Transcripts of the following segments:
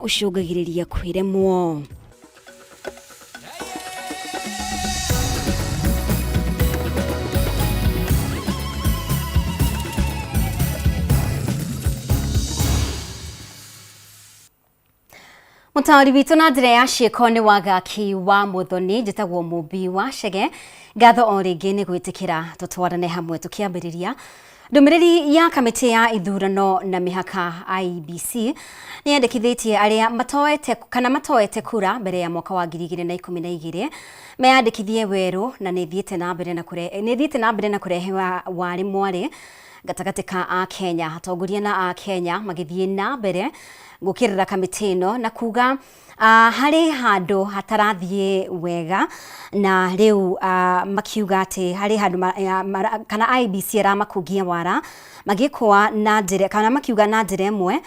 Ũcũngagĩrĩria kwĩremwo. Mũtaũri witũ na njĩra ya ciĩko nĩ Wagaki wa Mũthoni, njĩtagwo Mũmbi wa Chege. Ngatho o rĩngĩ nĩ gwĩtĩkĩra tũtwarane hamwe tũkĩambĩrĩria ndũmĩrĩri ya kamĩtĩ ya ithurano na mĩhaka IEBC nĩ yandĩkithĩtie arĩa matoete kana matoete kura mbere ya mwaka wa 2012 meyandĩkithie werũ na nĩ ĩthiĩte na mbere na kũrehe nĩ ĩthiĩte na mbere na kũrehe warĩ mwarĩ gatagatĩ ka Akenya. Atongoria na Akenya magĩthiĩ na mbere gũkĩrĩra kamĩtĩ ĩno na kuga harĩ handũ hatarathiĩ wega na rĩu makiuga atĩ harĩ handũ kana IEBC ĩramakungia wara magĩkũa na njĩra kana makiuga na njĩra ĩmwe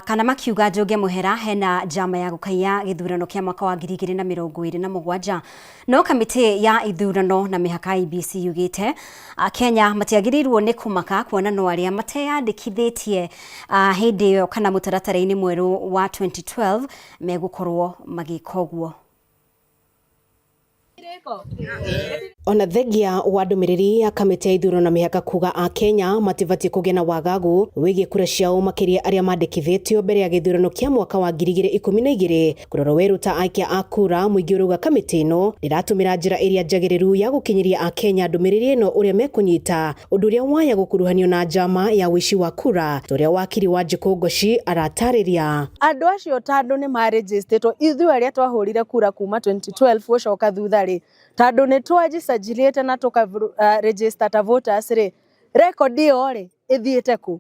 kana makiuga Njũnge Mũhera hena njama ya gũkaiya gĩthurano kĩa mwaka wa 2027. No kamĩtĩ ya ithurano na mĩhaka IEBC yugĩte Akenya matiagĩrĩirwo nĩ kũmaka kuona no arĩa mateyandĩkithĩtie hĩndĩ ĩyo kana mũtaratara-inĩ mwerũ wa 2012 megũkorwo magĩka ũguo. Ona thengia wa ndũmĩrĩri ya kamĩtĩ ya ithurano na mĩhaka kuga Akenya matibatiĩ kũgĩa na wagagu wĩgiĩ kura ciao makĩria arĩa mandĩkithĩtio mbere ya gĩthurano kĩa mwaka wa 2012 Kũrora werũ ta aikia a kura, mũingĩ ũrauga kamĩtĩ ĩno ndĩratũmĩra njĩra ĩrĩa njagĩrĩru ya gũkinyĩria Akenya ndũmĩrĩri ĩno ũrĩa mekũnyita ũndũ ũrĩa waya gũkuruhanio na njama ya ũici wa kura ta ũrĩa wakiri Wanjikũ Ngoci aratarĩria. Andũ acio tondũ nĩ marĩnjĩstĩtwo, ithuĩ arĩa twahũrire kura kuma 2012 gũcoka thutha rĩ, tondũ nĩ twajicajirĩte na tũka register ta voters rĩ, record ĩyo rĩ, ĩthiĩte kũ?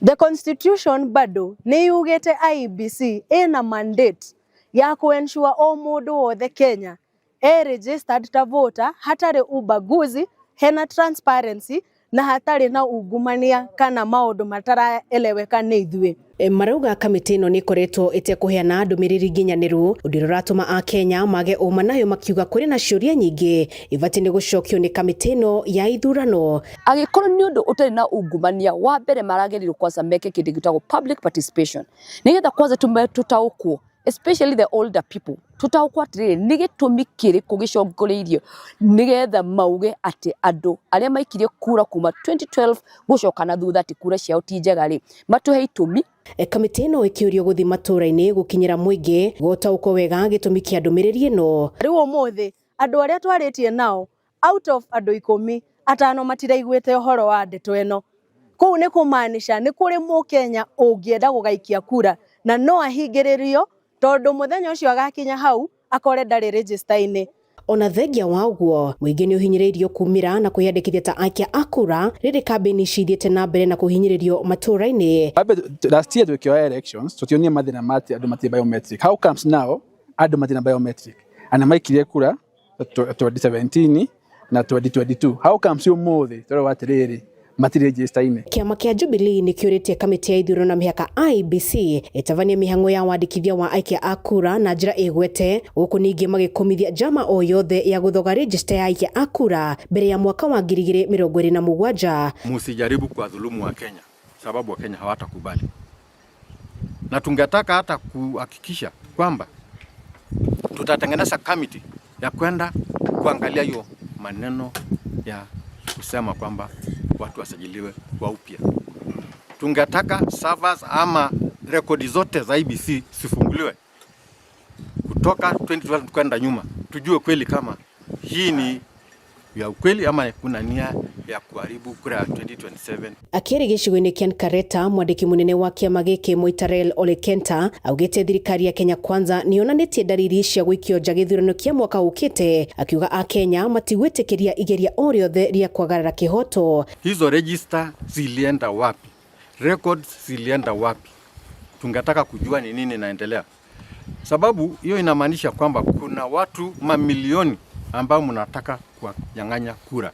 The constitution bado nĩ yugĩte IEBC ĩna mandate ya kũ ensure o mũndũ wothe Kenya e registered ta voter hatarĩ ubaguzi, hena transparency na hatarĩ na ungumania kana maũndũ mataraeleweka nĩ ithuĩ. Marauga kamĩtĩ ĩno nĩ ĩkoretwo ĩtekũheana ndũmĩrĩri nginyanĩru ũndũ ũrĩa ũratũma Akenya mage ũma nayo makiuga kũrĩ na ciũria nyingĩ ibatiĩ nĩ gũcokio nĩ kamĩtĩ ĩno ya ithurano. Angĩkorwo nĩ ũndũ ũtarĩ na ungumania, wa mbere maragĩrĩirwo kwanza meke kĩndũ gĩtagwo public participation nĩgetha kwanza tũtaũkwo especially the older people tũtaũkwo atĩrĩrĩ nĩ gĩtũmi kĩrĩkũ gĩcongoreirio nĩgetha mauge atĩ andũ arĩa maikirie kura kuma 2012 gũcoka na thutha atĩ kura ciao ti njega rĩ, matũhe itũmi. Kamĩtĩ ĩno ĩkĩũrio gũthiĩ matũũra-inĩ gũkinyĩra mũingĩ gũtaũkwo wega gĩtũmi kĩa ndũmĩrĩri ĩno. Rĩu ũmũthĩ andũ arĩa twarĩtie nao out of andũ ikũmi, atano matiraiguĩte ũhoro wa ndeto ĩno. Kũu nĩ kũmaanisha nĩ kũrĩ mũkenya ũngĩenda gũgaikia kura na no ahingĩrĩrio tondũ mũthenya ũcio agakinya hau akore ndarĩ register-inĩ. Ona thengia wa ũguo, mũingĩ nĩ ũhinyĩrĩirio kumĩra na kwĩyandĩkithia ta aikia a kura rĩrĩ kambĩini cithiĩte na mbere na kũhinyĩrĩrio matũũra-inĩ. Last year twĩkĩoya elections tũtionire mathĩna ma atĩ andũ matirĩ biometric. How comes now andũ matirĩ na biometric na maikirie kura 2017 na 2022? How comes ũmũthĩ tũrauga atĩrĩrĩ matirĩ register-inĩ? Kĩama kĩa Jubilee nĩ kĩũrĩtie kamĩtĩ ya ithurano na mĩhaka IEBC ĩtabanie mĩhang'o ya wandĩkithia wa aikia a kura na njĩra ĩgwete, gũkũ ningĩ magĩkũmithia njama o yothe ya gũthoga register ya aikia a kura mbere ya mwaka wa 2027. Musijaribu kuwadhulumu wa Kenya sababu wa Kenya hawatakubali, na tungetaka hata kuhakikisha kwamba tutatengeneza committee ya kwenda kuangalia hiyo maneno ya kusema kwamba watu wasajiliwe kwa upya. Tungetaka servers ama rekodi zote za IEBC zifunguliwe kutoka 2012 kwenda nyuma, tujue kweli kama hii ni ya ukweli ama kuna nia ya kuharibu kura ya 2027. Akĩaria gĩcigo-inĩ kĩa Nkareta, mwandĩki mũnene wa kĩama gĩkĩ Moitalel Ole Kenta augĩte thirikari ya Kenya Kwanza nĩ yonanĩtie ndariri cia gũikio nja gĩthurano kĩa mwaka ũkĩte, akiuga Akenya matigwĩtĩkĩria igeria o rĩothe rĩa kwagarara kĩhoto. Hizo register zilienda wapi? Records zilienda wapi? Tungetaka kujua ni nini inaendelea, sababu hiyo inamaanisha kwamba kuna watu mamilioni ambao mnataka kuwanyang'anya kura,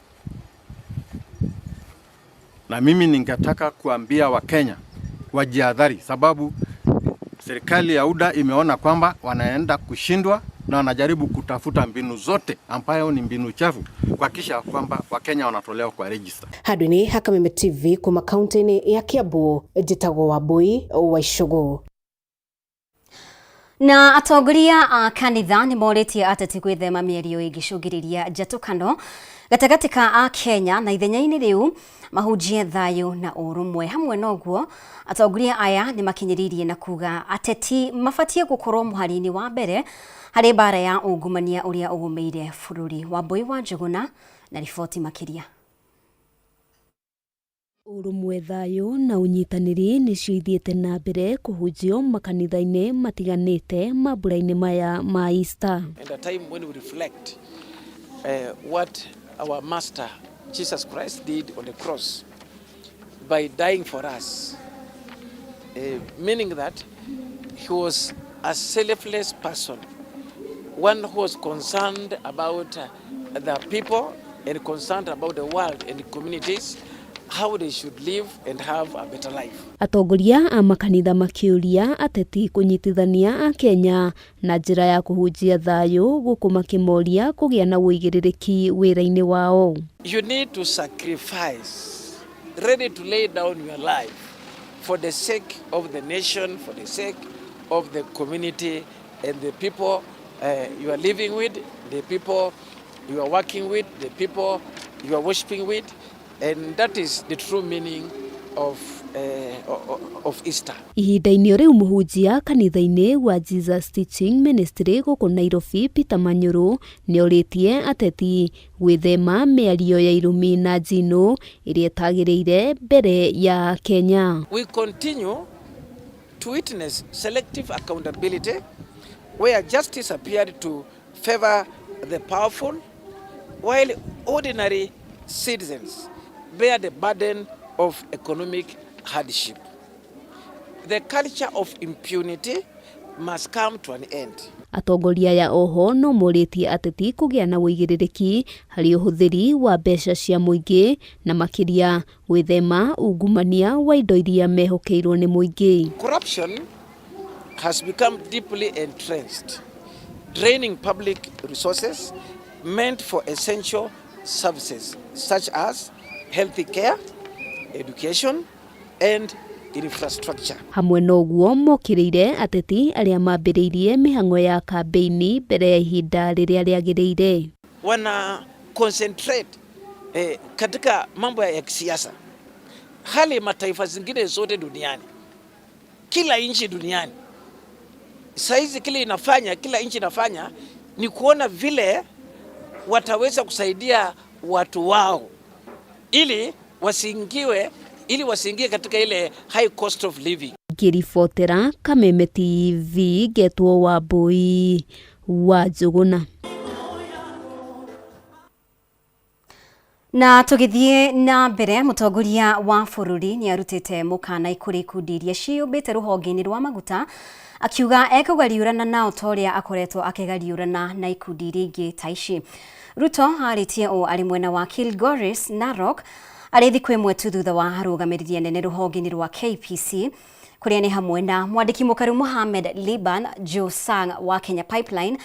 na mimi ningetaka kuambia Wakenya wajihadhari, sababu serikali ya UDA imeona kwamba wanaenda kushindwa na wanajaribu kutafuta mbinu zote ambayo ni mbinu chafu kuhakikisha kwamba Wakenya wanatolewa kwa register. Handũ-inĩ ha Kameme TV kuma kaunti-inĩ ya Kiambu, njĩtagwo Wambui wa Icũgũ. Na atongoria a kanitha nĩ morĩtie ateti gwĩthema mĩario ĩngĩcũngĩrĩria njatũkano gatagatĩ ka Akenya na ithenya-inĩ rĩu mahunjie thayũ na ũrũmwe. Hamwe na ũguo, atongoria aya nĩ makinyĩrĩirie na kuga ateti mabatiĩ gũkorwo mũhari-inĩ wa mbere harĩ mbara ya ungumania ũrĩa ũgũmĩire bũrũri. Wambui wa Njũgũna na riboti makĩria. Ũrũmwe, thayũ na ũnyitanĩri nĩcio ithiĩte na mbere kũhunjio makanitha-inĩ matiganĩte mambura-inĩ maya ma Easter. And a time when we reflect what our Master Jesus Christ did on the cross by dying for us, meaning that he was a selfless person, one who was concerned about the people and concerned about the world and the communities, how they should live and have a better life. Atongoria a makanitha makĩũria ateti kũnyitithania Akenya na njĩra ya kũhunjia thayũ gũkũ makĩmoria kũgĩa na ũigĩrĩrĩki wĩra-inĩ wao. You need to sacrifice, ready to lay down your life for the sake of the nation, for the sake of the community and the people you are living with, the people you are working with, the people you are worshiping with. And that is the true meaning of Easter. Ihinda-inĩ rĩu mũhunjia kanitha-inĩ wa Jesus Teaching Ministry gũkũ Nairobi Peter Manyuru nĩorĩtie ateti gwĩthema mĩario ya irumi na njino ĩrĩa ĩtagĩrĩire mbere ya Kenya. We continue to witness selective accountability where justice appeared to favor the powerful while ordinary citizens bear the burden of economic hardship. The culture of impunity must come to an end. Atongoria aya oho no morĩtie ateti kũgĩa na ũigĩrĩrĩki harĩ ũhũthĩri wa mbeca cia mũingĩ na makĩria gwĩthema ungumania wa indo iria mehokeirwo nĩ mũingĩ. Corruption has become deeply entrenched, draining public resources meant for essential services such as health care, education and infrastructure. Hamwe na ũguo mokĩrĩire ateti arĩa mambĩrĩirie mĩhang'o ya kambĩini mbere ya ihinda rĩrĩa rĩagĩrĩire. Wana concentrate katika mambo ya kisiasa, hali mataifa zingine zote duniani, kila nchi duniani saizi kile inafanya, kila nchi inafanya ni kuona vile wataweza kusaidia watu wao ili wasiingiwe, ili wasiingie katika ile high cost of living. Ngĩribotera Kameme TV ngetwo Wambui wa Njũgũna. Na tũgĩthiĩ na mbere, mũtongoria wa bũrũri nĩ arutĩte mũkana kũrĩ ikundi iria ciĩyũmbĩte rũhonge-inĩ rwa maguta akiuga ekũgariũrana nao ta ũrĩa akoretwo akĩgariũrana na ikundi iria ingĩ ta ici. Ruto arĩtie ũũ arĩ mwena wa Kilgoris, Narok, arĩ thikũ ĩmwe tu thutha wa arũgamĩrĩri anene rũhonge-inĩ rwa KPC kũrĩa nĩ hamwe na mwandĩki mũkaru Mohamed Liban, Joe Sang wa Kenya Pipeline,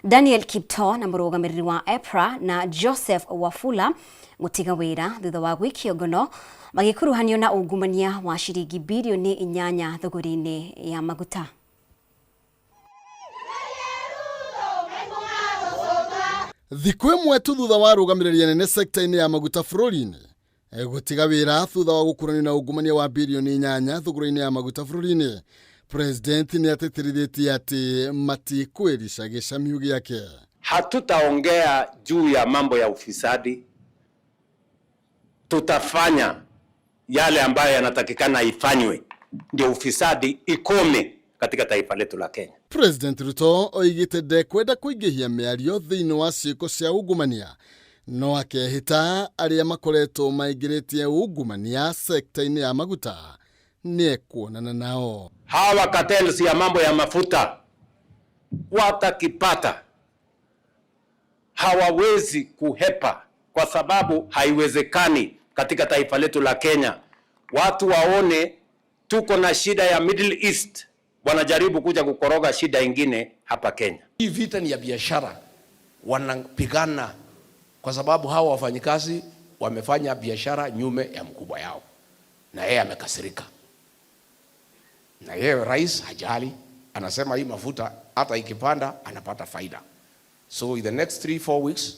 Daniel Kiptoo na mũrũgamĩrĩri wa EPRA na Joseph Wafula gũtiga wĩra thutha wa gwĩkio ngono magĩkuruhanio na ungumania wa ciringi bilioni 8 thũgũrĩ-inĩ ya maguta. Thikũ ĩmwe tu thutha wa arũgamĩrĩri anene sekta-inĩ ya maguta bũrũri-inĩ gũtiga wĩra thutha wa gũkũranio na ungumania wa bilioni 8 thũgũrĩ-inĩ ya maguta bũrũri-inĩ, President nĩ atĩtĩrithĩtie atĩ matikwĩrica gĩcamiu gĩake. Hatutaongea juu ya mambo ya ufisadi, tutafanya yale ambayo yanatakikana ifanywe ndio ufisadi ikome katika taifa letu la Kenya. President Ruto oigĩte ndekwenda kũingĩhia mĩario thĩinĩ wa ciĩko cia ungumania no akehĩta arĩa makoretwo maingĩrĩtie ungumania sekta-inĩ ya maguta nĩekuonana nao. Hawa cartels ya mambo ya mafuta watakipata, hawawezi kuhepa kwa sababu haiwezekani katika taifa letu la Kenya watu waone tuko na shida ya Middle East, wanajaribu kuja kukoroga shida ingine hapa Kenya. Hii vita ni ya biashara, wanapigana kwa sababu hawa wafanyikazi wamefanya biashara nyume ya mkubwa yao, na yeye amekasirika, na yeye rais hajali, Anasema hii mafuta hata ikipanda anapata faida. So in the next 3-4 weeks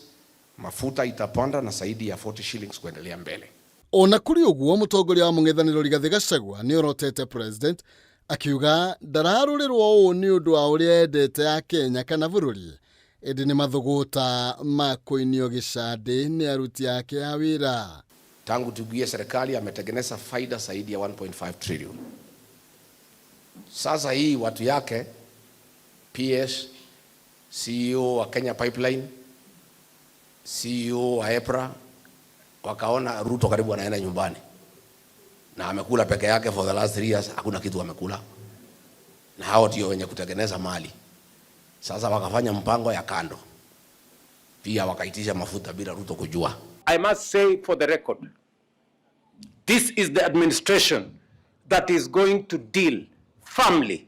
mafuta itapanda na zaidi ya 40 shillings kuendelea mbele. Ona kũrĩ ũguo mũtongoria wa mũng'ethanĩro Rigathĩ Gachagua nĩ orotete president akiuga ndararũrĩrwo ũũ nĩ ũndũ wa ũrĩa endete Akenya kana bũrũri ĩndĩ nĩ mathũgũta ma kũinio gĩcandĩ nĩ aruti ake a wĩra. Tangu tuingie serikali ametengeneza faida zaidi ya 1.5 trillion. Sasa hii watu yake PS, CEO wa Kenya Pipeline, CEO wa EPRA wakaona Ruto karibu anaenda nyumbani. Na amekula peke yake for the last 3 years, hakuna kitu amekula. Na hao ndio wenye kutengeneza mali. Sasa wakafanya mpango ya kando. Pia wakaitisha mafuta bila Ruto kujua. I must say for the record, this is the administration that is going to deal firmly,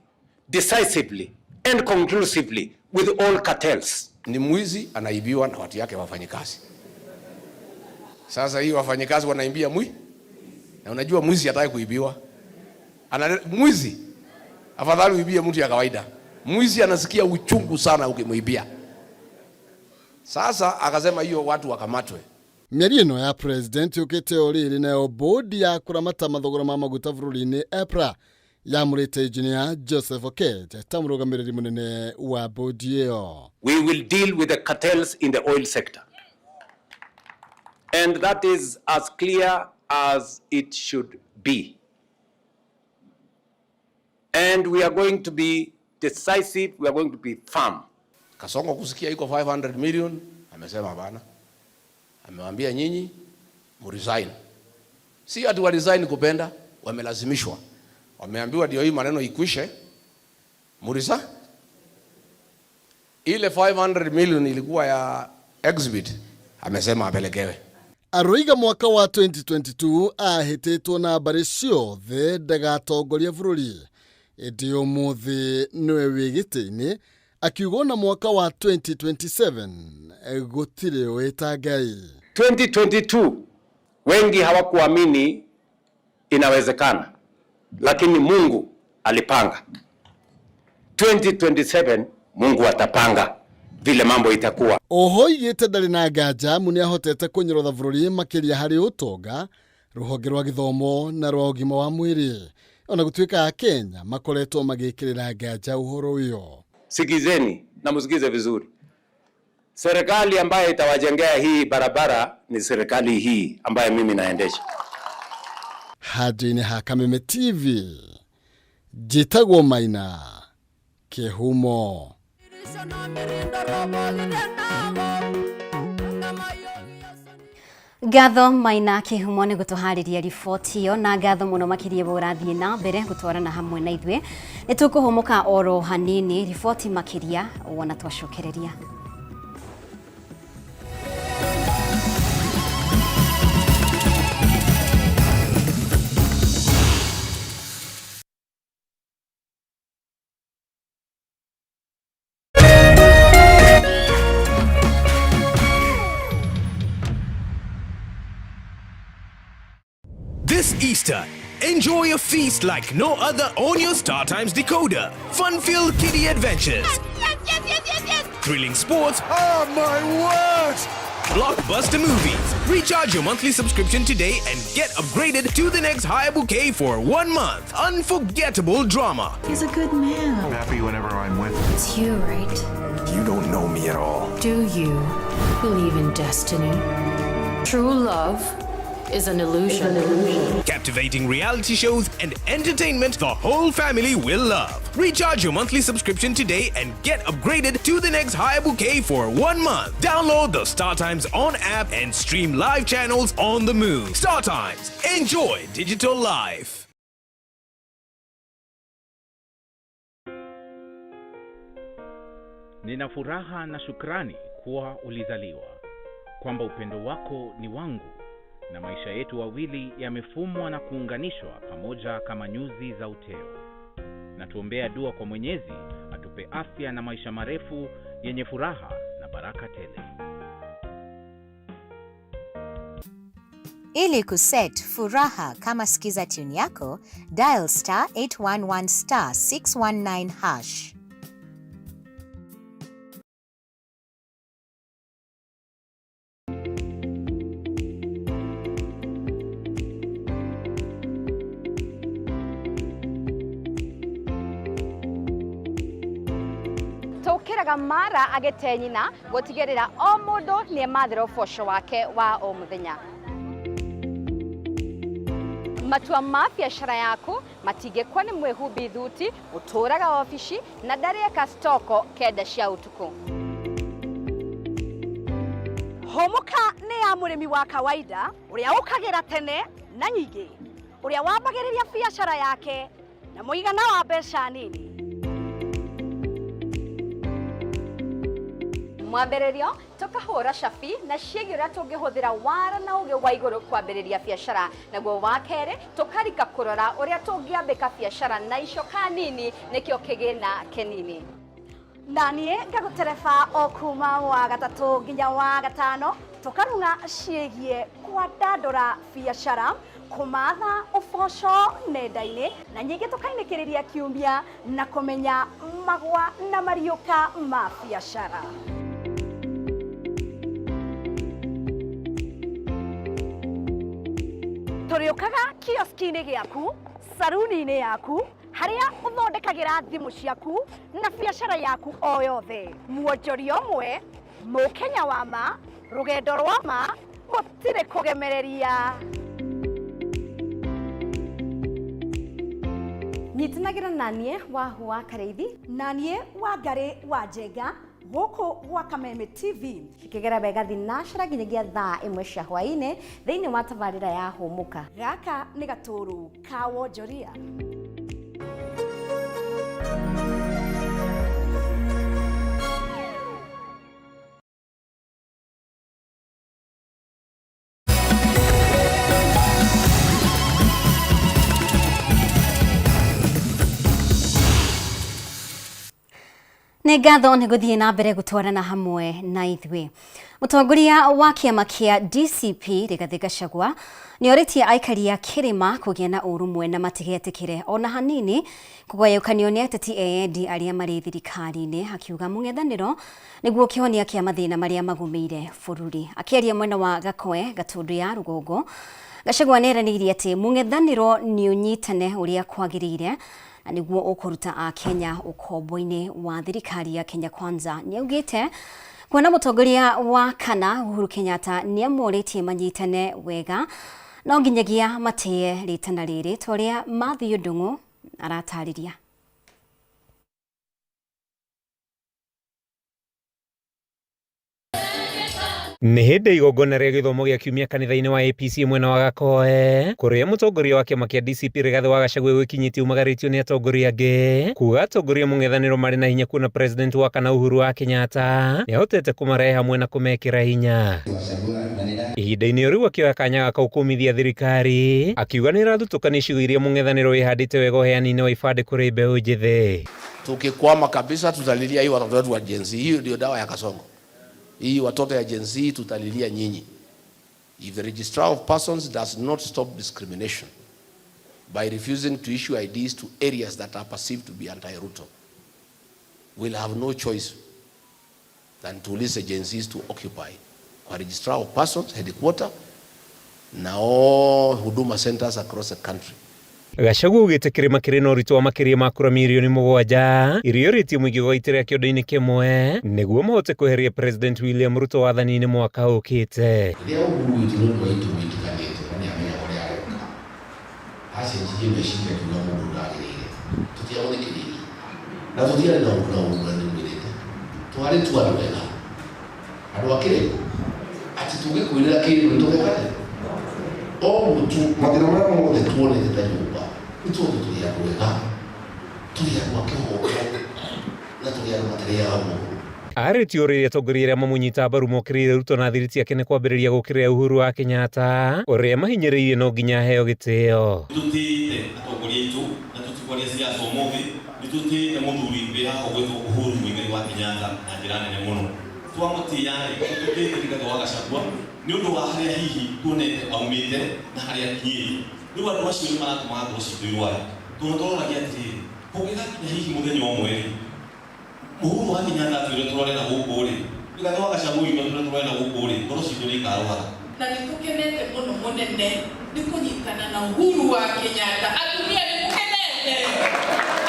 decisively and conclusively with all cartels. Ni mwizi anaibiwa na watu yake wafanyikazi. Sasa hii wafanyikazi wanaimbia mwi? Na unajua mwizi hataki kuibiwa. Mwizi afadhali uibie mtu ya kawaida. Mwizi anasikia uchungu sana ukimuibia. Sasa akasema hiyo watu wakamatwe. Mĩario ĩno ya president yũkĩte o rĩrĩ nayo bodi ya kũramata mathogora ma maguta bũrũri-inĩ EPRA yamũrĩte engineer Joseph Oketch ta mũrũgamĩrĩri mũnene wa bodi ĩyo. We will deal with the cartels in the oil sector. And that is as clear as it should be. And we are going to be decisive, we are going to be firm. Kasongo kusikia iko 500 million, amesema bana. Amewaambia nyinyi mresign. Si ati wa resign kupenda, wamelazimishwa. Wameambiwa ndio hii maneno ikwishe. Murisa? Ile 500 million ilikuwa ya exhibit, amesema apelekewe. Aroiga mwaka wa 2022 ahĩtĩtwo na mbarĩ ciothe ndagatongoria bũrũri ĩndĩ ũmũthĩ nĩwe wĩ gĩtĩ-inĩ akiuga ona mwaka wa 2027 gũtirĩ ũĩ Ngai. 2022 wengi hawakuamini inawezekana, lakini Mungu alipanga. 2027 Mungu atapanga vile mambo itakuwa. Oho oigĩte ndarĩ na nganja amu nĩahotete kũnyorotha bũrũri makĩria harĩ ũtonga, rũhonge rwa gĩthomo na rwa ũgima wa mwĩrĩ ona gũtuĩka Akenya makoretwo magĩkĩrĩra nganja ũhoro ũyũ. Sikizeni na msikize vizuri. Serikali ambayo itawajengea hii barabara ni serikali hii ambayo mimi naendesha. Handũ-inĩ ha Kameme TV njĩtagwo Maina Kĩhumo. Ngatho Maina Kĩhumo nĩ gũtũharĩria riboti ĩyo na ngatho mũno makĩria we ũrathiĩ na mbere gũtwarana hamwe na ithuĩ. Nĩ tũkũhũmũka oro hanini, riboti makĩria wona twacokereria. This Easter, enjoy a feast like no other on your StarTimes decoder. Fun-filled kiddie adventures. Yes, yes, yes, yes, yes. Thrilling sports. Oh my word! Blockbuster movies. Recharge your monthly subscription today and get upgraded to the next higher bouquet for 1 month. Unforgettable drama. He's a good man. I'm happy whenever I'm with him. It's you, right? You don't know me at all. Do you believe in destiny? True love is an illusion. Captivating reality shows and entertainment the whole family will love. Recharge your monthly subscription today and get upgraded to the next higher bouquet for 1 month. Download the StarTimes On app and stream live channels on the move. StarTimes. Enjoy digital life. Nina furaha na shukrani kuwa ulizaliwa, kwamba upendo wako ni wangu na maisha yetu wawili yamefumwa na kuunganishwa pamoja kama nyuzi za uteo. Na tuombea dua kwa Mwenyezi atupe afya na maisha marefu yenye furaha na baraka tele. Ili kuset furaha kama skiza tune yako, dial star 811 star 619 hash. Tũkĩraga mara agĩte nyina gũtigĩrĩra o mũndũ nĩ emathĩra ũboco wake wa o mũthenya. Matua ma biacara yaku matingĩkwo nĩ mwĩhumbi thuti ũtũraga obici na ndarĩeka stoko kenda cia ũtukũ. Hũmũka nĩ ya mũrĩmi wa kawaida ũrĩa ũkagĩra tene na nyingĩ, ũrĩa wambagĩrĩria biacara yake na mũigana wa mbeca nini. Mwambĩrĩrio tũkahũra cabi na ciĩgiĩ ũrĩa tũngĩhũthĩra wara na ũgĩ wa igũrũ kwambĩrĩria biacara, naguo wa kerĩ tũkarika kũrora ũrĩa tũngĩambĩka biacara na icoka nini nĩkĩo kĩgĩna kĩnini. Na niĩ ngagũtereba o kuma wa gatatũ nginya wa gatano tũkarung'a ciĩgiĩ kwandandũra biacara, kũmatha ũboco nenda-inĩ na nyingĩ tũkainĩkĩrĩria kiumia na kũmenya magwa na mariũka ma biacara. Tũrĩũkaga kioski-inĩ gĩaku, saruni-inĩ yaku, harĩa ũthondekagĩra thimũ ciaku na biacara yaku o yothe. Mwonjoria ũmwe, mũkenya wa ma, rũgendo rwa ma, gũtirĩ kũgemereria. Nyitanagĩra na niĩ Wahu wa Karĩithi na niĩ Wangarĩ wa Njenga gũkũ gwa Kameme TV cikĩgera wega thinacara nginyagia thaa 1 cia hwaĩ-inĩ thĩinĩ wa tabarĩra ya Hũmũka. Gaka nĩ gatũrũ ka wonjoria. Nĩ ngatho nĩ gũthiĩ na mbere gũtwarana hamwe na ithuĩ. Mũtongoria wa kĩama kĩa DCP Rigathĩ Gachagua nĩ orĩtie aikari a kĩrĩma kũgĩa na ũrũmwe na matigetĩkĩre ona hanini kũgayũkanio nĩ ateti eyendi arĩa marĩ thirikari-inĩ, akiuga mũng'ethanĩro nĩguo kĩhonia kĩa mathĩna marĩa magũmĩire bũrũri. Akĩaria mwena wa Gakoe Gatũndũ ya rũgongo, Gachagua nĩ eranĩire atĩ mũng'ethanĩro nĩ ũnyitane ũrĩa kwagĩrĩire na nĩguo ũkũruta Akenya ũkombo-inĩ wa thirikari ya Kenya Kwanza. Nĩ augĩte kuona mũtongoria wa kana Uhuru Kenyatta nĩ amorĩtie manyitane wega no nginyagia matĩe rĩtana rĩrĩ ta ũrĩa Matthew Ndung'u aratarĩria. Nĩ hĩndĩ igongona rĩa gĩthomo gĩa kiumia kanitha-inĩ wa APC mwena wa Gakoe kũrĩa mũtongoria wa kĩama kĩa DCP Rigathĩ wa Gachagua gwĩkinyĩtie umagarĩtio nĩ atongoria angĩ kuga atongoria mũng'ethanĩro marĩ na hinya kuona president wa kana Uhuru wa Kenyatta nĩahotete kũmarehe hamwe na kũmekĩra hinya. Ihinda-inĩ o rĩu akĩoya kanya gaka kũmithia thirikari akiuga nĩ ĩrathutũkania icigo iria mũng'ethanĩro wĩhandĩte wega ũheani-inĩ wa ibandĩ kũrĩ mbeũ njĩthĩ. Tukikwama kabisa tutalilia hii watoto wetu wa Gen Z. Hiyo ndio dawa ya kasongo. Hii watoto ya Gen Z tutalilia nyinyi. If the registrar of persons does not stop discrimination by refusing to issue IDs to areas that are perceived to be anti-Ruto, we'll have no choice than to release the Gen Zs to occupy kwa registrar of persons headquarter na all Huduma centers across the country. Gachagua augĩte kĩrĩma kĩrĩ na ũritũ wa makĩria ma kura mirioni 7 iria ũrĩtie mũingĩ gũgaitĩrĩra kĩondo-inĩ kĩmwe nĩguo mahote kweheria President William Ruto wathani-inĩ mwaka ũkĩte. Rĩrĩa Uhuru witũ nĩ ũndũ wa itũmi itiganĩte na nĩamenya ũrĩa areka, acenjirie meciria akiuga mũndũ ndagĩrĩire, tũtiamũthikĩrĩirie na tũtiarĩ na ũru na ũru na nĩmwĩrĩte twarĩ tu andũ ega, andũ a kĩrĩma atĩ tũngĩkwĩrĩra kĩndũ nĩtũgeka atĩa? O mũtu mathĩna marĩa mothe tuonete ta nyũmba nĩ tondũ tũrĩ andũ ega, tũrĩ andũ a kĩhoto na tũrĩ andũ matarĩaga mũndũ. Arĩtie ũrĩa atongoria arĩa mamũnyita mbaru mokĩrĩire Ruto na thiriti yake nĩ kwambĩrĩria gũkĩrĩra Uhuru wa Kenyatta ũrĩa mahinyĩrĩirie no nginya aheo gĩtĩo. Nĩtũtĩĩte atongoria aitũ na tũtikwaria siasa ũmũthĩ, nĩtũtĩĩte mũthuri wĩ haha ũgwĩtwo Uhuru Muigai wa Kenyatta na njĩra nene mũno. Twamũtĩĩa rĩ, tũtĩĩte Rigathĩ wa Gachagua nĩ ũndũ wa harĩa hihi tuonete aumĩte na harĩa akinyĩte. Rĩu andũ acio nĩ maratũmaga ngoro citũ irware tondũ tũroragia atĩrĩrĩ, kũngĩgakinya hihi mũthenya ũmwe rĩ, Uhuru wa Kenyatta atwĩre tũrore na gũkũ rĩ, Rigathĩ wa Gachagua oiga tũrore tũrore na gũkũ rĩ, ngoro citũ nĩ ikarwara. Na nĩ tũkenete mũno mũnene nĩ kũnyitana na Uhuru wa Kenyatta. Atumia nĩ mũkenete?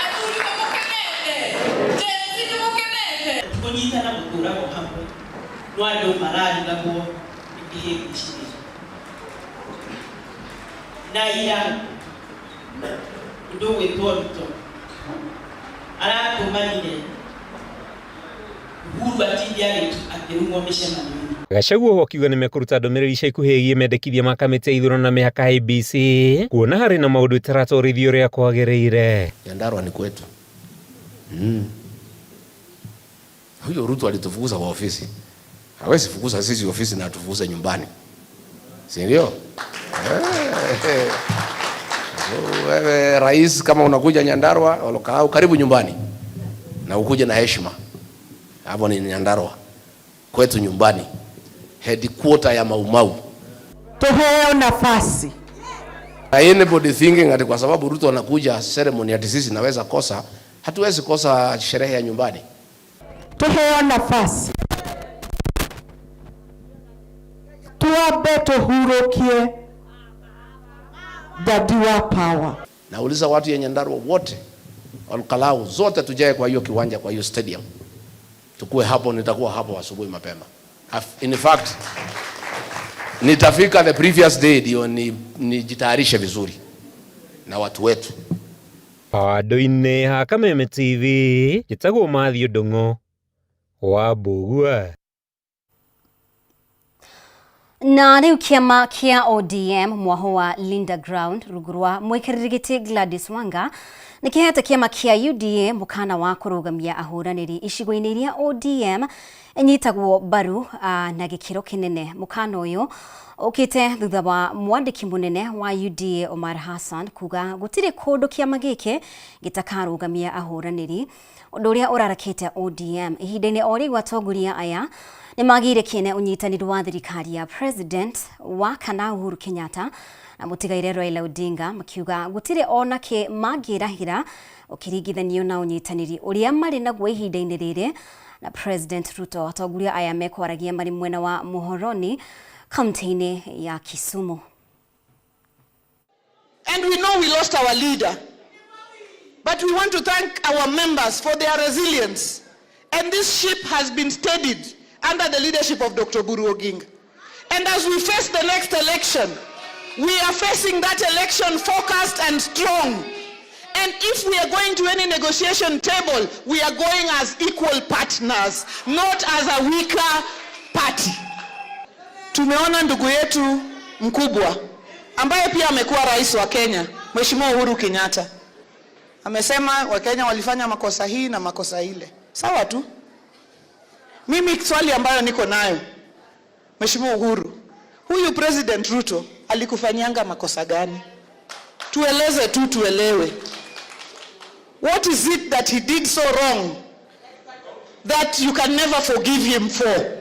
Athuri nĩ mũkenete? Gen Z nĩ mũkenete? Ti kũnyitana gũtũragwo hamwe no andũ mararigagwo nĩ kĩhĩngĩcithĩri na ira mũndũ ũgwĩtwo Ruto aratũmanire Uhuru atinde akĩrumwo mĩcemanio-inĩ. Gachagua oho akiuga nĩmekũruta ndũmĩrĩri ica ikuhĩ ĩgiĩ mendekithia ma kamĩtĩ ya ithurano na mĩhaka IEBC kuona harĩ na maũndũ ĩtaratwarithio ũrĩa kwagĩrĩire. Nyandarua ni kwetu. Huyo Ruto alitufukuza kwa ofisi. Hawezi fukuza sisi ofisi na atufukuze nyumbani. Si ndio? So, wewe rais, kama unakuja Nyandarua, Olkalou, karibu nyumbani. Na ukuje na heshima. Hapo ni Nyandarua. Kwetu nyumbani. Headquarter ya Mau Mau. Tuheo nafasi. Anybody thinking ati kwa sababu Ruto anakuja ceremony ati sisi naweza kosa, hatuwezi kosa sherehe ya nyumbani. Tuheo nafasi. Tuambe tuhurukie dadi wa power. Nauliza watu ya Nyandarua wote, Olkalou zote tujae kwa hiyo kiwanja, kwa hiyo stadium. Tukue hapo, nitakuwa hapo asubuhi mapema. In fact, nitafika the previous day ndio nijitayarishe vizuri na watu wetu. Handũ-inĩ ha Kameme TV, njĩtagwo Mathew Ndung'u wa Mbũgua. Na rĩu kĩama kĩa ODM mwaho wa Linda Ground rungu rwa mũikarĩri gĩtĩ Gladys Wanga nĩ kĩhete kĩama kĩa UDA mũkana wa kũrũgamia ahũranĩri icigo-inĩ iria ODM ĩnyitagwo mbaru na gĩkĩro kĩnene. Mũkana ũyũ ũkĩte thutha wa mwandĩki mũnene wa UDA Omar Hassan kuga gũtirĩ kũndũ kĩama gĩkĩ gĩtakarũgamia ahũranĩri, ũndũ ũrĩa ũrarakĩte ODM. Ihinda-inĩ o rĩu atongoria aya nĩ magĩire kĩene ũnyitanĩri wa thirikari ya President wa kana Uhuru Kenyatta na mũtigaire Raila Odinga, makiuga gũtirĩ ona kĩ mangĩrahĩra ũkĩringithanio na ũnyitanĩri ũrĩa marĩ naguo ihinda-inĩ rĩrĩ na President Ruto. Atongoria aya mekwaragia marĩ mwena wa Muhoroni kaunti-inĩ ya Kisumu. And we know we lost our leader. But we want to thank our members for their resilience. And this ship has been steadied under the leadership of Dr. Oburu Oginga. And as we face the next election, we are facing that election focused and strong. And if we are going to any negotiation table, we are going as equal partners, not as a weaker party. Tumeona ndugu yetu mkubwa ambaye pia amekuwa rais wa Kenya, Mheshimiwa Uhuru Kenyatta, amesema Wakenya walifanya makosa hii na makosa ile. Sawa tu. Mimi swali ambayo niko nayo, Mheshimiwa Uhuru, huyu President Ruto alikufanyanga makosa gani? Tueleze tu tuelewe. What is it that he did so wrong that you can never forgive him for?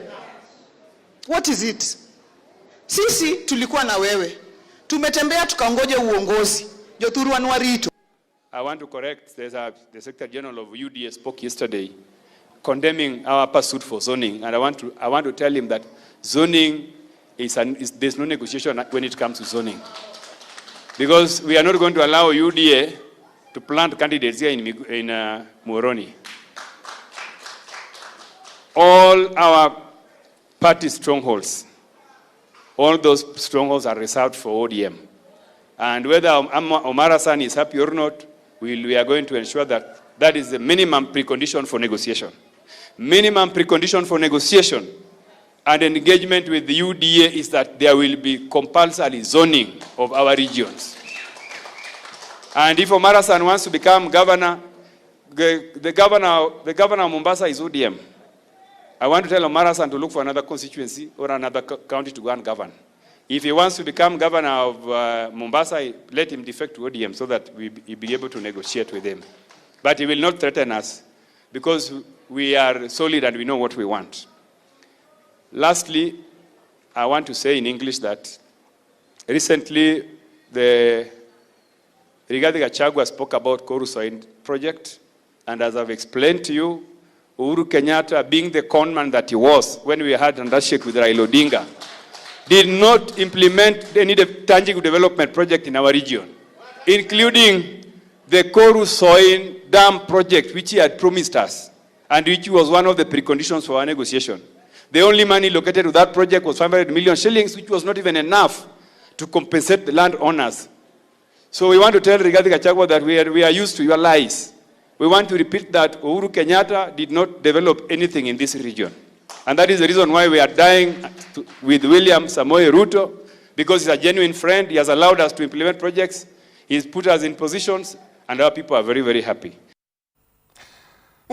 What is it? Sisi tulikuwa na wewe. Tumetembea tukangoja uongozi. Jothurwa nwarito. I want to correct, the Secretary General of UDA spoke yesterday condemning our pursuit for zoning. And I want to tell him that zoning is, there's no negotiation when it comes to zoning. Because we are not going to allow UDA to plant candidates here in Muhoroni. All our party strongholds, all those strongholds are reserved for ODM. And whether Omar Hassan is happy or not, we are going to ensure that that is the minimum precondition for negotiation. Minimum precondition for negotiation and engagement with the UDA is that there will be compulsory zoning of our regions. And if Omar Hassan wants to become governor, the governor of Mombasa is ODM. I want to tell Omar Hassan to look for another constituency or another county to go and govern. If he wants to become governor of Mombasa, let him defect to ODM so that we be able to negotiate with him. But he will not threaten us because we are solid and we know what we want. Lastly, I want to say in English that recently the Rigathi Gachagua spoke about Koru Soin project, and as I've explained to you, Uhuru Kenyatta, being the conman that he was when we had handshake with Raila Odinga, did not implement any tangible development project in our region, including the Koru Soin Dam project, which he had promised us, and which was one of the preconditions for our negotiation. The only money located to that project was 500 million shillings, which was not even enough to compensate the landowners. So we want to tell Rigathi Gachagua that we are used to your lies. We want to repeat that Uhuru Kenyatta did not develop anything in this region. And that is the reason why we are dying with William Samoei Ruto, because he's a genuine friend. He has allowed us to implement projects. He's put us in positions, and our people are very, very happy.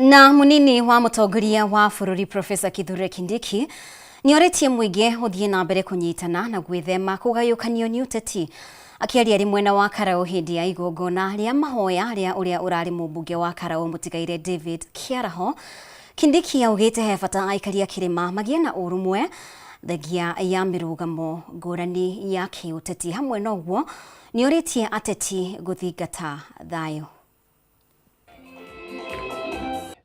Na munini wa mutongoria wa bururi Professor Kithure Kindiki nĩorĩtie mũingĩ ũthiĩ na mbere kũnyitana na gwĩthema kũgayũkanio nĩ ũteti. Akĩaria arĩ mwena wa Karau hĩndĩ ya igongona rĩa mahoya rĩa ũrĩa ũrarĩ mũmbunge wa Karau mũtigaire David Kĩaraho, Kindiki augĩte he bata aikari a kĩrĩma magĩe na ũrũmwe thengia ya mĩrũgamo ngũrani ya kĩũteti. Hamwe na ũguo nĩorĩtie ateti gũthingata thayũ.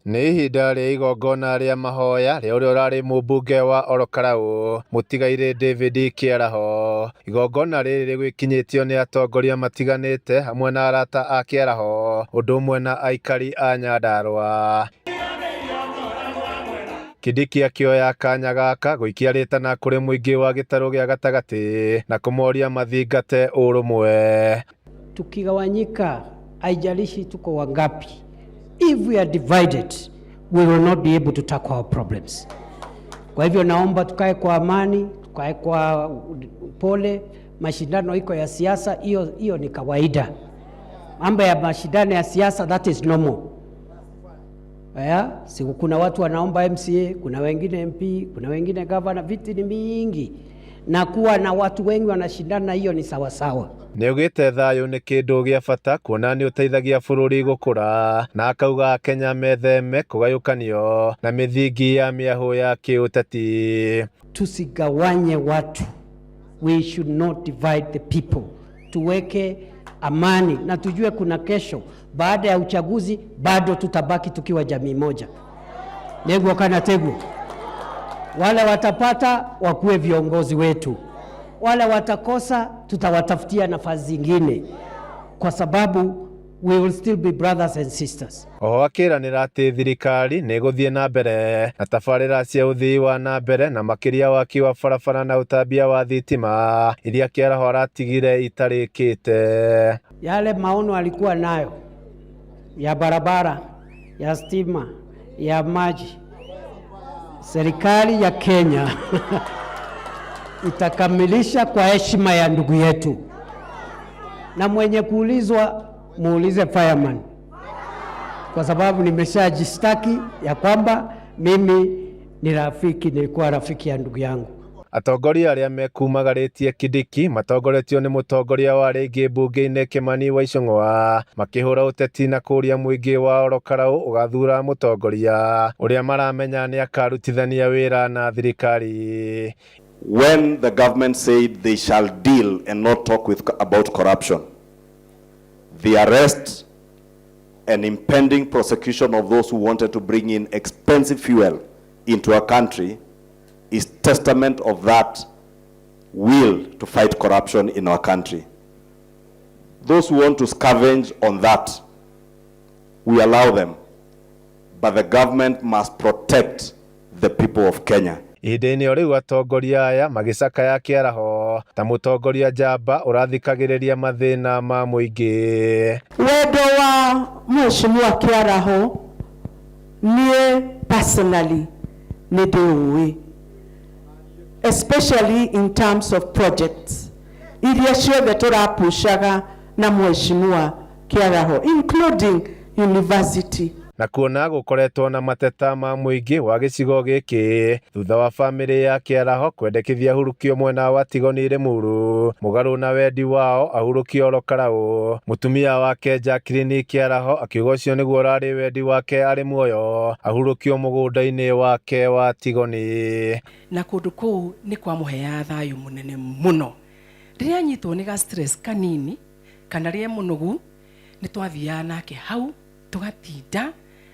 Nĩ ihinda rĩa igongona rĩa mahoya rĩa ũrĩa ũrarĩ mũmbunge wa Ol Kalou mũtigairĩ David Kĩaraho. Igongona rĩrĩ rĩgwĩkinyĩtio nĩ atongoria matiganĩte hamwe na arata a Kĩaraho ũndũ ũmwe na aikari a Nyandarua. Kindiki akĩoya kanya gaka gũikia rĩtana kũrĩ mũingĩ wa gĩtarũ gĩa gatagatĩ na kũmoria mathingate ũrũmwe. Tukigawanyika, haijalishi tuko wangapi, if we are divided we will not be able to tackle our problems. Kwa hivyo naomba tukae kwa amani, tukae kwa pole. Mashindano iko ya siasa, hiyo hiyo ni kawaida. Mambo ya mashindano ya siasa, that is normal. Yeah, si kuna watu wanaomba MCA, kuna wengine MP, kuna wengine governor, viti ni mingi na kuwa na watu wengi wanashindana, hiyo ni sawasawa. Nĩaugĩte thayũ nĩ kĩndũ gĩa bata kuona nĩ ũteithagia bũrũri gũkũra na akauga Akenya metheme kũgayũkanio na mĩthingi ya mĩahũ ya kĩũteti. Tusigawanye watu, we should not divide the people. Tuweke amani na tujue kuna kesho. Baada ya uchaguzi bado tutabaki tukiwa jamii moja. Neguo kana teguo, wale watapata wakuwe viongozi wetu, wale watakosa tutawatafutia nafasi zingine, kwa sababu we will still be brothers and sisters. Oho akĩranĩra atĩ thirikari nĩ ĩgũthiĩ na mbere na tabarĩra cia ũthii wa na mbere na makĩria waki wa barabara na ũtambia wa thitima iria Kĩaraho aratigire itarĩkĩte. Yale maono alikuwa nayo ya barabara, ya stima, ya maji, serikali ya Kenya itakamilisha kwa heshima ya ndugu yetu, na mwenye kuulizwa muulize fireman, kwa sababu nimeshajistaki ya kwamba mimi ni rafiki, nilikuwa rafiki ya ndugu yangu. Atongoria arĩa mekumagarĩtie Kindiki matongoretio nĩ mũtongoria wa rĩngĩ mbunge-inĩ Kimani wa Ichung'wa makĩhũra ũteti na kũũria mũingĩ wa Ol Kalou ũgathura mũtongoria ũrĩa maramenya nĩ akarutithania wĩra na thirikari. When the government said they shall deal and not talk about corruption, the arrest and impending prosecution of those who wanted to bring in expensive fuel into our country is testament of that will to fight corruption in our country. Those who want to scavenge on that, we allow them. But the government must protect the people of Kenya. Ihinda-inĩ o rĩu atongoria aya magĩcakaya Kĩaraho ta mũtongoria njamba ũrathikagĩrĩria mathĩna ma mũingĩ. Wendo wa Mheshimiwa Kĩaraho niĩ personally nĩ ndĩũĩ, especially in terms of projects iria ciothe tũrapushaga na Mheshimiwa Kĩaraho, including university. Na kuona gũkoretwo na mateta ma mũingĩ wa gĩcigo gĩkĩ thutha wa bamĩrĩ ya Kĩaraho kwendekithia ahurũkio mwena wa Tigoni Limuru mũgarũ na wendi wao ahurũkio Ol Kalou. Mũtumia wake Jacqueline Kĩaraho akiuga ũcio nĩguo ũrarĩ wendi wake arĩ muoyo ahurũkio mũgũnda-inĩ wake wa Tigoni. Na kũndũ kũu nĩ kwamũheaga thayũ mũnene mũno. Rĩrĩa anyitwo nĩ ga stress kanini kana rĩrĩa mũnogu, nĩ twathiaga nake hau tũgatinda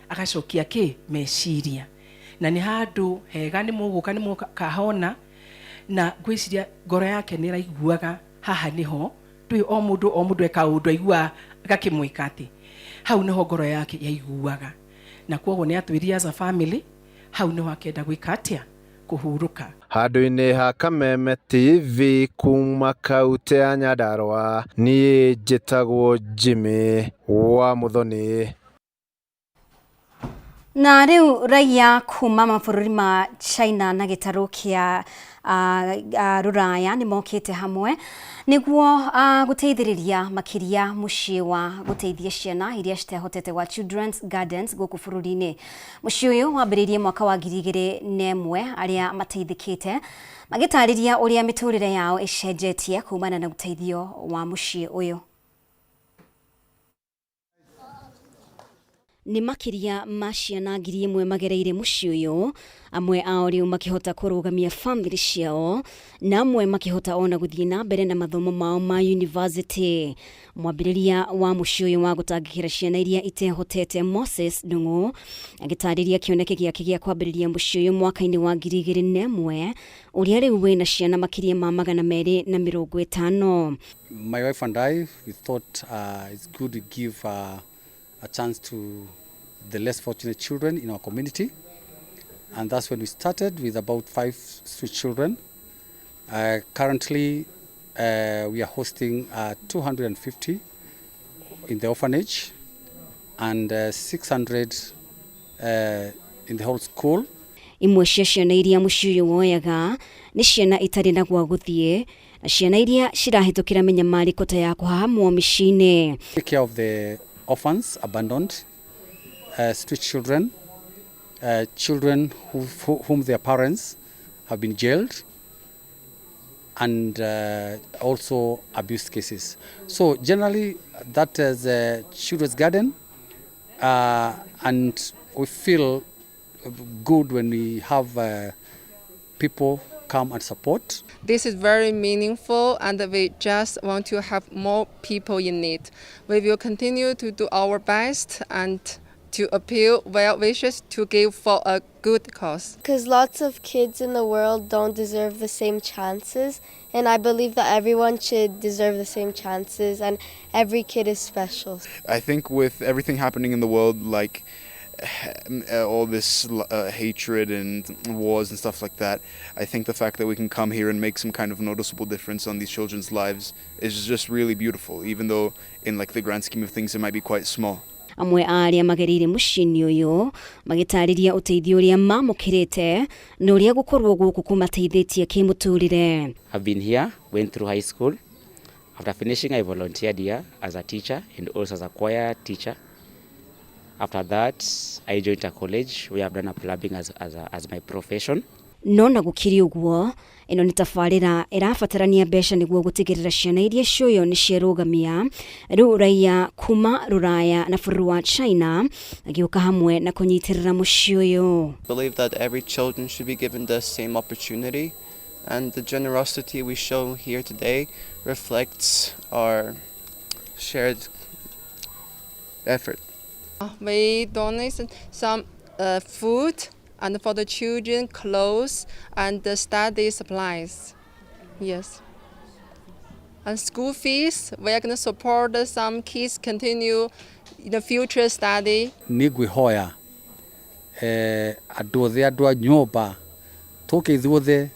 agacokia kĩ meciria, na nĩ handũ hega nĩ mũgũka nĩ mũkahona, na ngwĩciria ngoro yake nĩ ĩraiguaga haha nĩho ndũĩ o mũndũ o mũndũ eka ũndũ aiguaga gakĩmwĩka atĩ hau nĩho ngoro yake yaiguaga, na kwoguo nĩ atwĩrire as a family hau nĩho akenda gwĩka atĩa kũhurũka. Handũ-inĩ ha Kameme TV kuma kautĩ ya Nyandarua, niĩ njĩtagwo Jimmy wa Muthoni. Na rĩu raiya kuma mabũrũri ma China na gĩtarũ kĩa rũraya nĩ mokĩte hamwe nĩguo gũteithĩrĩria makĩria mũciĩ wa gũteithia ciana iria citehotete wa Children's Gardens gũkũ bũrũri-inĩ. Mũciĩ ũyũ wambĩrĩirie mwaka wa 2001, arĩa mateithĩkĩte magĩtarĩria ũrĩa mĩtũrĩre yao ĩcenjetie kumana na ũteithio wa mũciĩ ũyũ. Nĩ makĩria ma ciana 1000 magereire mũciĩ ũyũ, amwe ao rĩu makĩhota kũrũgamia bamĩrĩ ciao na amwe makĩhota ona gũthiĩ na mbere na mathomo mao ma university. Mwambĩrĩria wa mũciĩ ũyũ wa gũtangĩkĩra ciana iria itehotete, Moses Ndung'u, agĩtarĩria kĩoneki gĩake gĩa kwambĩrĩria mũciĩ ũyũ mwaka-inĩ wa 2001, ũrĩa rĩu wĩna ciana makĩria ma 250. My wife and I, we thought it's good to give a chance to the less fortunate children in our community. And that's when we started with about 5 street children. Currently, we are hosting 250 in the orphanage and 600 in the whole school. Imwe cia ciana iria mũciĩ ũyũ woyaga nĩ ciana itarĩ na gwa gũthiĩ na ciana iria cirahĩtũkĩra mĩnyamarĩko ta ya kũhahamwo mĩciĩ-inĩ. Take care of the orphans, abandoned, street children, children whom their parents have been jailed, and also abuse cases. So generally that is a children's garden, and we feel good when we have people come and support. This is very meaningful, and we just want to have more people in need. We will continue to do our best and to appeal well wishes to give for a good cause. Because lots of kids in the world don't deserve the same chances, and I believe that everyone should deserve the same chances, and every kid is special. I think with everything happening in the world, like all this hatred and wars and stuff like that, I think the fact that we can come here and make some kind of noticeable difference on these children's lives is just really beautiful, even though in the grand scheme of things it might be quite small. Amwe a arĩa magereire mũciĩ-inĩ ũyũ magĩtarĩria ũteithio ũrĩa mamũkĩrĩte na ũrĩa gũkorwo gũkũ kũmateithĩtie kĩmũtũrĩre. I've been here, went through high school. After finishing, I volunteered here as a teacher and also as a choir teacher. After that, I joined a college where I've done a plumbing as my profession. No na gũkĩrĩ ũguo, ĩno nĩ tabarĩra ĩrabatarania mbeca nĩguo gũtigĩrĩra ciana iria cioywo nĩ cierũgamia. Rĩu raiya kuma rũraya na bũrũri wa China agĩũka hamwe na kũnyitĩrĩra mũciĩ ũyũ. I believe that every children should be given the same opportunity, and the generosity we show here today reflects our shared effort. We donate some food and for the children, clothes and the study supplies. Yes. And school fees, we are going to support some kids continue in the future study. Nĩ ngwĩhoya andũ othe, andũ a nyũmba, tũke ithuothe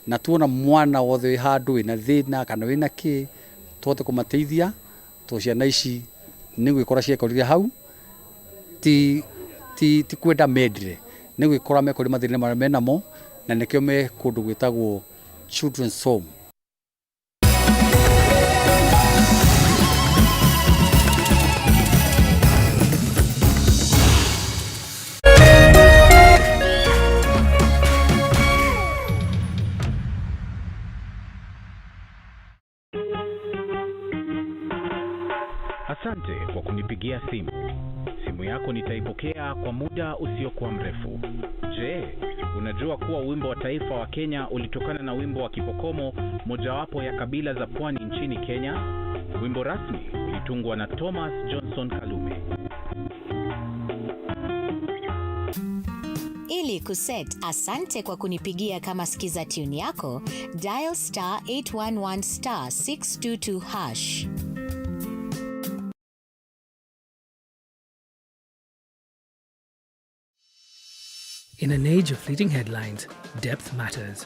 na tuona mwana wothe wĩ handũ wĩna thĩna kana wĩna kĩ, tũhote kũmateithia, tondũ ciana ici nĩ gwĩkora ciekorire hau, ti kwenda mendire, nĩ gwĩkora mekorire mathĩna marĩa menamo, na nĩkĩo me kũndũ gwĩtagwo Children's Home. kunipigia simu. Simu yako nitaipokea kwa muda usiokuwa mrefu. Je, unajua kuwa wimbo wa taifa wa Kenya ulitokana na wimbo wa Kipokomo, mojawapo ya kabila za pwani nchini Kenya? Wimbo rasmi ulitungwa na Thomas Johnson Kalume. Ili kuset asante kwa kunipigia kama skiza tune yako, dial star 811 star 622 hash. In an age of fleeting headlines, depth matters.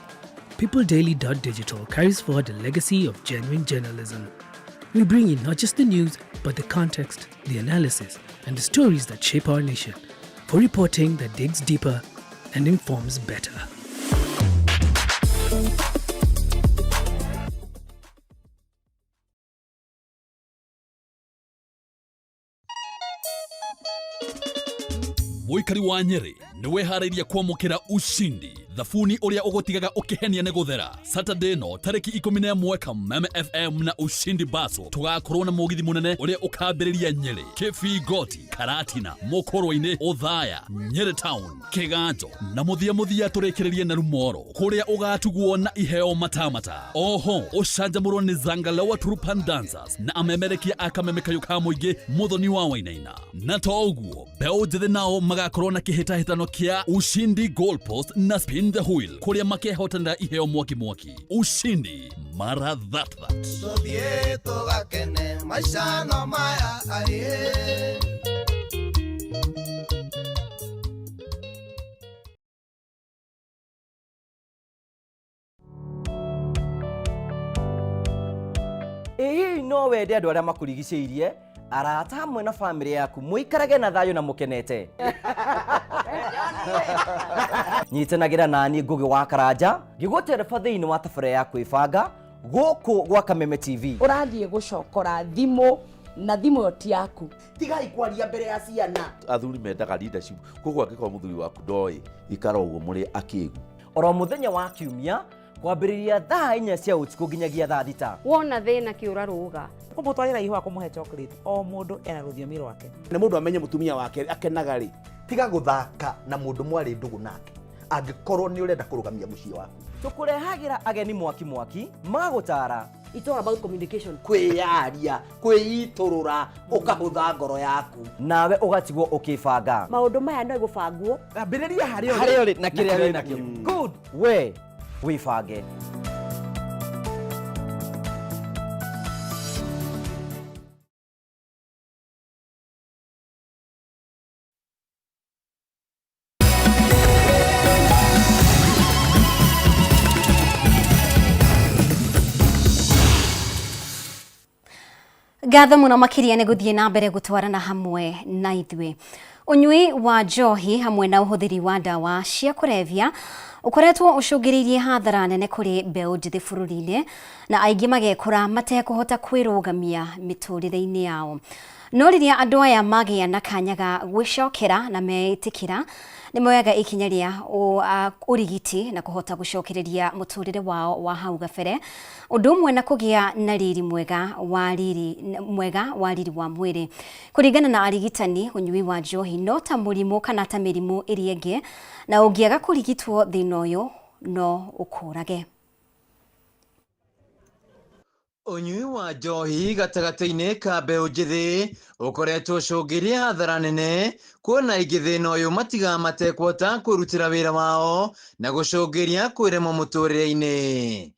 PeopleDaily.digital carries forward a legacy of genuine journalism. We bring you not just the news, but the context, the analysis, and the stories that shape our nation. For reporting that digs deeper and informs better. Mũikari wa Nyeri nĩ wĩharĩirie kwamũkĩra ushindi thabuni ũrĩa ũgũtigaga ũkĩhenia nĩ gũthera. Saturday no tarĩki 11 Kameme FM na Ushindi Baso tũgakorwo na mũgithi mũnene ũrĩa ũkambĩrĩria Nyeri, Kĩbingoti, Karatina, Mũkũrwe-inĩ, Othaya, Nyeri Town, Kĩganjo na mũthia mũthia tũrĩkĩrĩrie na Rumoro kũrĩa ũgatugwo na iheo matamata. Oho ũcanjamũrwo nĩ Zangalewa Trupan Dancers na amemerekia a Kameme kayũ ka mũingĩ Mũthoni wa Wainaina. Na to ũguo mbeũ njĩthĩ nao magakorwo na kĩhĩtahĩtano kĩa Ushindi Goalpost na Spin the Wheel kũrĩa makehotanĩra iheo mwaki mwaki. Ushindi mara that that. Tũthiĩ tũgakene maica no maya aĩ. Ĩ hihi no wende andũ arĩa makũrigicĩirie, arata hamwe na bamĩrĩ yaku mũikarage na thayũ na mũkenete? Nyitanagĩra naniĩ Ngũgĩ wa Karanja ngĩgũtereba thĩinĩ wa tabarĩra ya kwĩbanga gũkũ gwa Kameme TV. Ũrathiĩ gũcokora thimũ na thimũ ĩyo ti yaku. Tigai kwaria mbere ya ciana. Athuri mendaga leadership, koguo angĩkorwo mũthuri waku ndoĩ ikara ũguo mũrĩ akĩgu. Oro mũthenya wa kiumia kwambĩrĩria thaa 4 cia ũtukũ nginyagia thaa 6. Wona thĩna kĩũra rũga. Kũmũtwarĩra ihũa kũmũhe chocolate, o mũndũ ena rũthiomi rwake. Nĩ mũndũ amenye mũtumia wake akenaga rĩ, tiga gũthaka na mũndũ mwarĩ ndũgũ nake angĩkorwo nĩ ũrenda kũrũgamia mũciĩ waku. Tũkũrehagĩra ageni mwaki mwaki magũtara. It's all about communication. Kwĩyaria, kwĩitũrũra, ũkahũtha ngoro yaku. Nawe ũgatigwo ũkĩbanga. Maũndũ maya no gũbangwo. Ambĩrĩria harĩa ũrĩ. Harĩa ũrĩ na kĩrĩa wĩ nakĩo. Good. We wĩbange. Ngatho muno makiria nĩ gũthiĩ na mbere gũtwarana hamwe na ithuĩ. Ũnyui wa njohi hamwe na ũhũthĩri wa ndawa cia kũrebia ũkoretwo ũcũngĩrĩirie hathara nene kũrĩ mbeũ njĩthĩ bũrũri-inĩ na aingĩ magekora matekũhota kwĩrũgamia mĩtũrĩre-inĩ yao. No rĩrĩa andũ aya magĩa na kanya ga gwĩcokera na meĩtĩkĩra nĩ moyaga ikinya rĩa ũrigiti na kũhota gũcokereria mũtũrĩre wao wa hau gabere, ũndũ ũmwe na kũgĩa na riri mwega wa riri mwega wa riri wa mwĩrĩ. Kũringana na arigitani, ũnyui wa njohi no ta mũrimũ kana ta mĩrimũ ĩrĩa ĩngĩ, na ũngĩaga kũrigitwo thĩna ũyũ no ũkũrage. Ũnyui wa njohi gatagatĩ-inĩ ka mbeũ njĩthĩ ũkoretwo ũcũngĩrĩria hathara nene, kuona aingĩ thĩna ũyũ matigaga matekũhota kwĩrutĩra wĩra wao na gũcũngĩrĩria kwĩremwo mũtũrĩre-inĩ.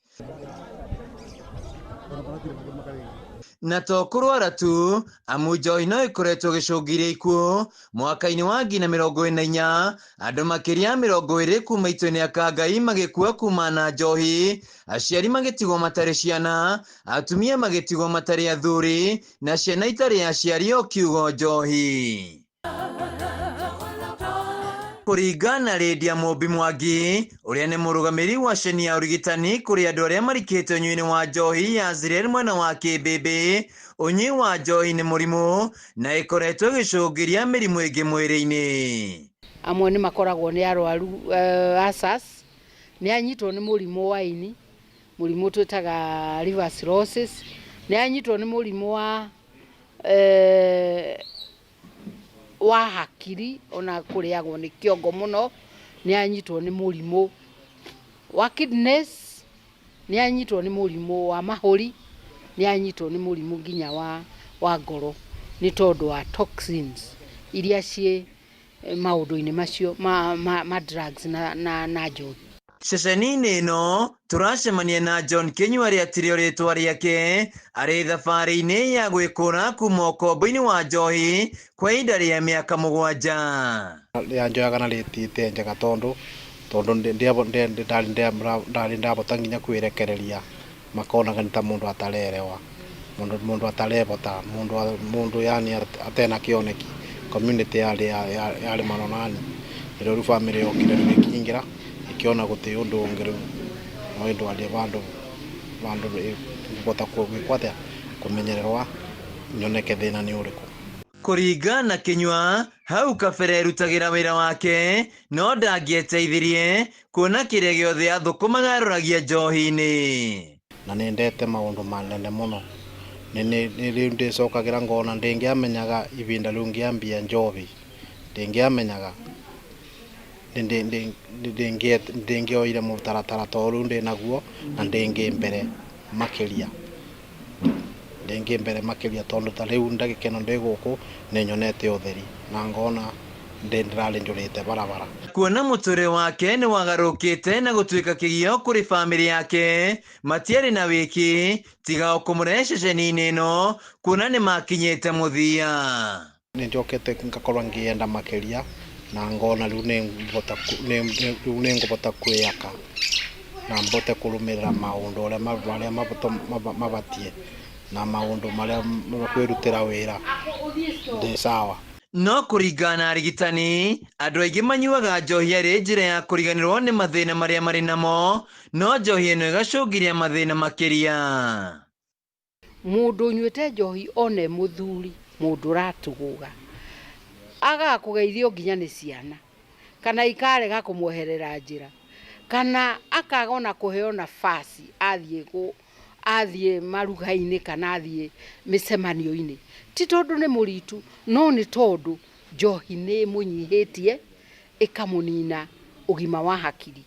Na to kũrwara tu, amu njohi no ĩkoretwo ĩgĩcũngĩrĩria ikuũ. Mwaka-inĩ wa 2024, andũ makĩria ya 20 kuma itũra-inĩ rĩa Kangai magĩkua kumana na njohi, aciari magĩtigwo matarĩ ciana, atumia magĩtigwo matarĩ athuri, na ciana itarĩ aciari o kiugo njohi. Kũringana na Lydia Mũmbi Mwangi, ũrĩa nĩ mũrũgamĩrĩri wa ceni ya ũrigitani kũrĩ andũ arĩa marikĩte ũnyui-inĩ wa njohi ya Zirel mwena wa Kĩmbĩmbĩ, ũnyui wa njohi nĩ mũrimũ na ĩkoretwo ĩgĩcũngĩrĩria mĩrimũ ĩngĩ mwĩrĩ-inĩ. Amwe nĩ makoragwo nĩ arwaru ulcers, nĩ anyitwo nĩ mũrimũ wa ini, mũrimũ twĩtaga liver cirrhosis, nĩ anyitwo nĩ mũrimũ wa Wa hakiri ona kũrĩagwo nĩ kĩongo mũno, nĩ anyitwo nĩ mũrimũ wa kidneys, nĩ anyitwo nĩ mũrimũ wa mahũri, nĩ anyitwo nĩ mũrimũ nginya wa ngoro nĩ tondũ wa toxins iria ciĩ maũndũ-inĩ macio ma drugs na njohi. Ceceni-inĩ ĩno tũracemania na John Kinyua arĩa tirĩo rĩtwa rĩake arĩ thabarĩ-inĩ ya gwĩkũra kuma ũkombo-inĩ wa njohi kwa ihinda rĩa mĩaka 7. Rĩanjoyaga na rĩtite njega tondu ndarĩ ndabota nginya kwĩrekereria makonaga nĩ ta mũndũ atarerewa, mũndũ atarebota, mũndũ yani atena kĩoneki. Community yarĩ manonani ĩrĩa rĩu family yokire rĩu ĩkĩingĩra ĩkĩona gũtirĩ ũndũ ũngĩ rĩu no ĩndwarie vandũ ngũbota gwĩkwo atĩa kũmenyererwa nyoneke thĩna nĩ ũrĩkũ. Kũringana na Kinyua hau kabere erutagĩra wĩra wake no ndangĩeteithirie kuona kĩrĩa gĩothe athũkũmaga aroragia njohi-inĩ. Na nĩndete maũndũ manene mũno, rĩu ndĩcokagĩra ngona ndĩngĩamenyaga ibinda rĩu ngĩambia njohi, ndĩngĩamenyaga ndĩngĩoire mũtaratara ta ũrĩa ndĩnaguo na ndĩngĩ mbere makĩria, ndĩngĩ mbere makĩria tondũ ta rĩu ndagĩka ĩno ndĩ gũkũ nĩnyonete ũtheri na ngona ndĩrarĩ njũrĩte barabara. Kuona mũtũrĩre wake nĩ wagarũrũkĩte na gũtuĩka kĩgio kũrĩ bamĩrĩ yake, matiarĩ na wĩki tiga o kũmũrehe ceceni-inĩ ĩno kuona nĩ makinyĩte mũthia. Nĩ njokete ngakorwo ngĩenda makĩria na ngona rĩu nĩ ngũbota kwĩyaka na mbote kũrũmĩrĩra maũndũ marĩa mabatiĩ na maũndũ marĩa kwĩrutĩra wĩra ndĩ sawa. No kũringana na arigitani, andũ aingĩ manyuaga njohi arĩ njĩra ya kũriganĩrwo nĩ mathĩna marĩa marĩ namo, no njohi ĩno ĩgacũngĩrĩria mathĩna makĩria. Mũndũ ũnyuĩte njohi one mũthuri, mũndũ ũratũgũga, agaga kũgeithio nginya nĩ ciana, kana ikarega kũmweherera njĩra, kana akaga ona kũheo nafasi athiĩ maruga-inĩ kana athiĩ mĩcemanio-inĩ. Ti tondũ nĩ mũritu, no nĩ tondũ njohi nĩ ĩmũnyihĩtie ĩkamũnina ũgima wa hakiri.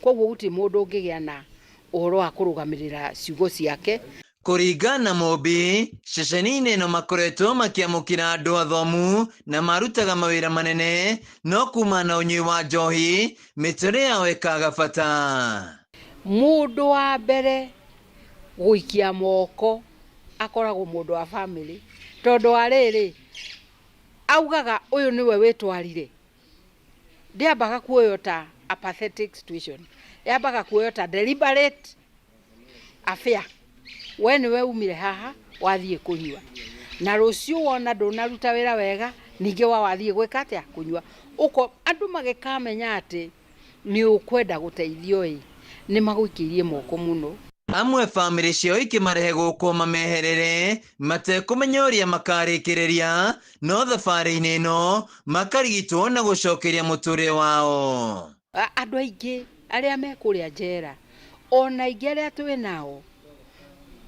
Koguo gũtirĩ mũndũ ũngĩgĩa na ũhoro wa kũrũgamĩrĩra ciugo ciake. Kũringana na Mũmbi, ceceni-inĩ ĩno makoretwo makĩamũkĩra andũ athomu na marutaga mawĩra manene, no kuma na ũnyui wa njohi mĩtũrĩre yao ĩkaga bata. Mũndũ wa mbere gũikia moko akoragwo mũndũ wa family, tondũ wa rĩrĩ augaga ũyũ nĩwe wĩtwarire, ndĩambaga kuoywo ta a pathetic situation, yambaga kuoywo ta deliberate affair. We nĩwe umire haha wathiĩ kũnyua, na rũciũ wona ndũnaruta wĩra wega ningĩ wa wathiĩ gwĩka atĩa kũnyua. Ũko andũ magĩkamenya atĩ nĩ ũkwenda gũteithio ĩ, nĩ magũikĩirie moko mũno. Amwe bamĩrĩ ciao ikĩmarehe gũkũ mameherere matekũmenya ũrĩa makarĩkĩrĩria, no thabarĩ-inĩ ĩno makarigitwo na gũcokeria mũtũrĩre wao. Andũ aingĩ arĩa me kũrĩa njera ona aingĩ arĩa twĩ nao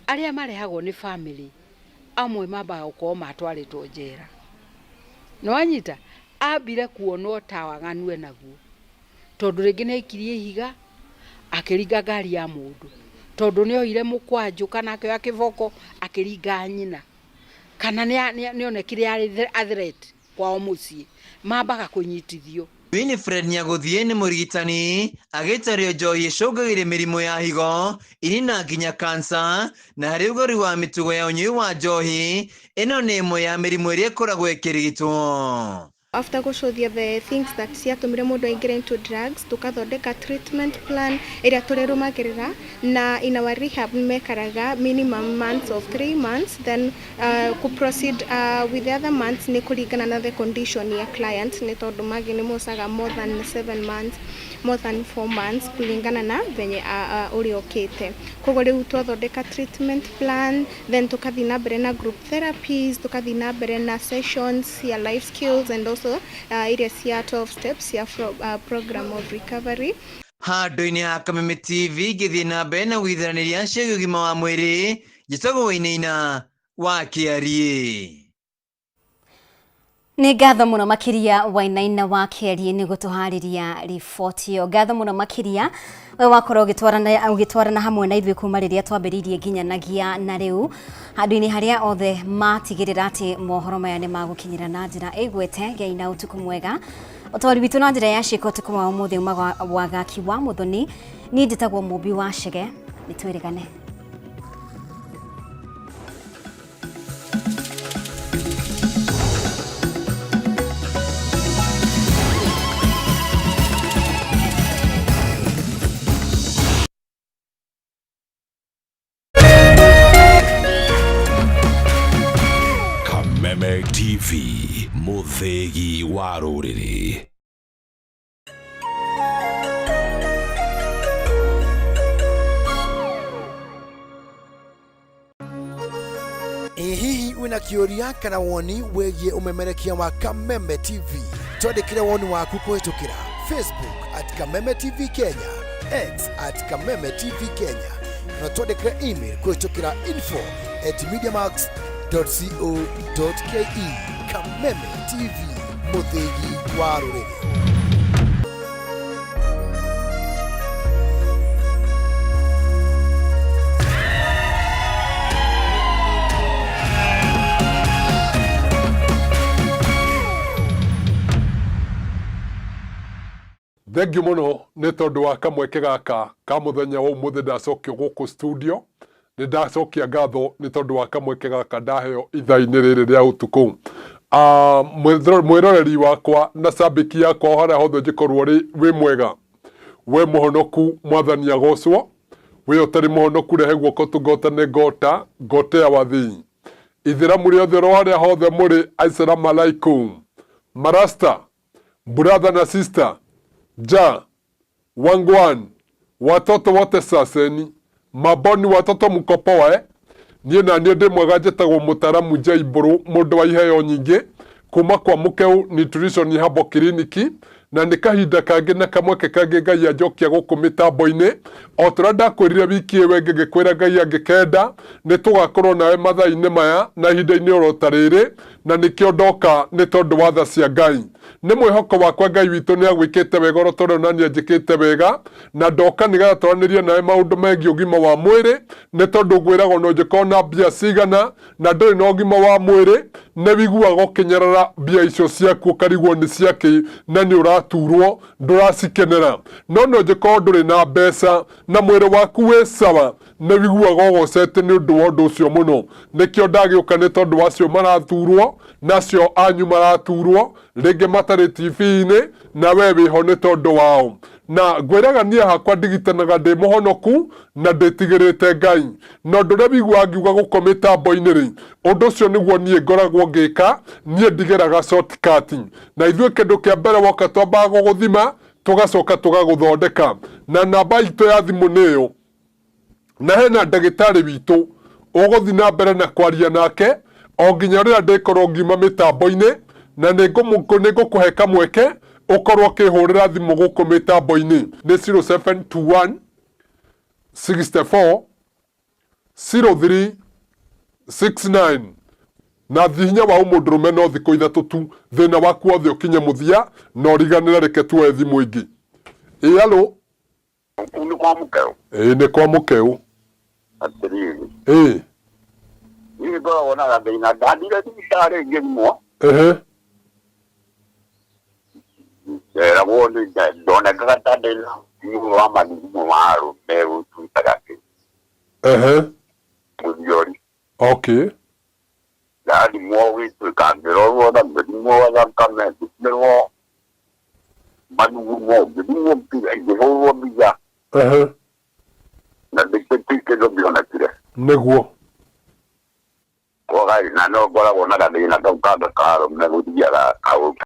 arĩa marehagwo nĩ family, amwe mambaga gũkorwo matwarĩtwo njera. Nĩ wanyita? Ambire kuonwo ta waganu enaguo, tondũ rĩngĩ nĩ aikirie ihiga akĩringa ngari ya mũndũ, tondũ nĩ oire mũkwanjũ kana akĩoya kĩboko akĩringa nyina, kana nĩ onekire arĩ a threat kwao mũciĩ, mambaga kũnyitithio. Winifred Nyagũthiĩ nĩ mũrigitani agĩtario njohi ĩcũngagĩrĩria mĩrimũ ya higo, ini na nginya kansa, na harĩ ũgari wa mĩtugo ya ũnyui wa njohi, ĩno nĩ ĩmwe ya mĩrimũ ĩrĩa ĩkoragwo ĩkĩrigitwo. After gũcũthia the things that ciatũmire mũndũ aingĩre into drugs, tukathondeka treatment plan ĩrĩa tũrĩrũmagĩrĩra, na in our rehab mekaraga minimum months of 3 months, then ku proceed with the other months nĩ kũringana na the condition ya client, nĩ tondũ mangĩ nĩ mocaga more than 7 months, more than 4 months, kulingana na venye ũrĩa ũkĩte. Koguo rĩu twathondeka treatment plan, then tukathiĩ na mbere na group therapies, tukathiĩ na mbere na sessions cia life skills and also iria cia 12 steps cia program of recovery. Handũ-inĩ ha Kameme TV ngĩthiĩ na mbere na gũithanĩria ciĩgiĩ ũgima wa mwĩrĩ, njĩtagwo Wainaina wa Kĩariĩ. Nĩ ngatho mũno makĩria Wainaina wa Kĩariĩ nĩ gũtũharĩria riboti ĩyo. Ngatho mũno makĩria we wakorwo ũgĩtwarana hamwe na ithuĩ kuma rĩrĩa twambĩrĩirie nginyanagia na rĩu, handũ-inĩ harĩa othe matigĩrĩra atĩ mohoro maya nĩ magũkinyĩra na njĩra ĩgwete. Ngai na ũtukũ mwega. Ũtwari witũ na njĩra ya ciĩko ũtukũ wa ũmũthĩ umaga Wagaki wa Mũthoni. Niĩ njĩtagwo Mũmbi wa Chege, nĩ twĩrĩgane. Kameme TV, mũthĩgi wa rũrĩrĩ. Ĩ hihi wĩna kĩũria kana woni wĩgiĩ ũmemerekia wa Kameme TV? Twandĩkĩre woni waku kũhĩtũkĩra Facebook at Kameme TV Kenya, X at Kameme TV Kenya, na twandĩkĩre email kũhĩtũkĩra info at mediamax co.ke. Kameme TV, mũthĩgi wa rũrĩrĩ. Thengiũ mũno nĩ tondũ wa kamweke gaka ka mũthenya wa ũmũthĩ ndacokio gũkũ studio. Nĩ ndacokia ngatho nĩ tondũ wa kamweke gaka ndaheo ithaa-inĩ rĩrĩ rĩa ũtukũ. Mwĩroreri wakwa na cambĩki yakwa o harĩa hothe ũngĩkorwo ũrĩ, wĩ mwega, we mũhonoku, mwathani agocwo. We ũtarĩ mũhonoku, rehe guoko tũgotane ngota ngotea wathii. Ithĩramu rĩothe oro harĩa hothe mũrĩ, assalamu alaikum. Marasta, brother na sister, ja wangwan, watoto wote saseni, maboni watoto mko poa eh? Niĩ na niĩ ndĩ mwega, njĩtagwo mũtaramu J Mbũrũ, mũndũ wa iheo nyingĩ kuma kwa Mũkeu Nutrition Herbal Clinic, na nĩ kahinda kangĩ na kamweke kangĩ Ngai anjokia gũkũ mĩtambo-inĩ. O ta ũrĩa ndakwĩrire wiki ĩyo ĩngĩ, ngĩkwĩra Ngai angĩkenda nĩ tũgakorwo nawe mathaa-inĩ maya na ihinda-inĩ oro ta rĩrĩ, na nĩkĩo ndoka nĩ tondũ wa tha cia Ngai. Nĩ mwĩhoko wakwa Ngai witũ nĩ agwĩkĩte wega oro ta ũrĩa onaniĩ anjĩkĩte wega, na ndoka nĩgetha twaranĩrie nawe maũndũ megiĩ ũgima wa mwĩrĩ, nĩ tondũ ngwĩraga ona ũngĩkorwo na mbia cigana na ndũrĩ na ũgima wa mwĩrĩ, nĩ wiguaga ũkĩnyarara mbia icio ciaku ũkarigwo nĩ ciakĩ na nĩ ũraturwo ndũracikenera. No ona ũngĩkorwo ndũrĩ na mbeca na mwĩrĩ waku wĩ sawa, nĩ wiguaga ũgocete nĩ ũndũ wa ũndũ ũcio mũno. Nĩkĩo ndagĩũka nĩ tondũ wa acio maraturwo na acio anyu maraturwo rĩngĩ matarĩ TV-inĩ, na we wĩho nĩ tondũ wao. Na ngwĩraga niĩ hakwa ndigitanaga ndĩ mũhonoku na ndĩtigĩrĩte Ngai. Na ũndũ ũrĩa wiguaga ngiuga gũkũ mĩtambo-inĩ rĩ, ũndũ ũcio nĩguo niĩ ngoragwo ngĩka, niĩ ndigeraga shortcut. Na ithuĩ kĩndũ kĩa mbere woka twambaga gũgũthima, tũgacoka tũgagũthondeka. Na namba itũ ya thimũ nĩ ĩyo. Na hena ndagĩtarĩ witũ ũgũthiĩ na mbere na kwaria nake o nginya rĩrĩa ndĩkorwo ngiuma mĩtambo-inĩ, na nĩ ngũkũhe kamweke ũkorwo ũkĩhũrĩra thimũ gũkũ mĩtambo-inĩ. Nĩ 0721 64 03 69. Na hinya wa ũmũndũrũme no thikũ ithatũ tu, thĩna waku wothe ũkinye mũthia na ũriganĩre. Reke tuoe thimũ ĩngĩ. Ĩ alo. Kũu nĩ kwa mũkeo? Ĩĩ, nĩ kwa mũkeu. Atĩrĩrĩ. Ĩĩ. Niĩ ngoragwo na gathĩna, ndathire thibitarĩ ngĩthimwo. Ehe. Nderagwo nĩ ndonekaga ta ndĩna mũrimũ wa mathugumo ma arũme ũtuĩkaga kĩ. Ehe. Mũthiori. Okay. Ndathimwo gĩtuĩka ngĩrorwo na ngĩthimwo thakame, ngĩthimĩrwo mathugumo, ngĩthimwo ngĩhũrwo mbica. Ehe. Na ndĩkĩti kĩndũ ndionekire. Nĩguo. Kwaga na no ngoragwo na gathĩna kau kanga ka arũme gũthiaga kau.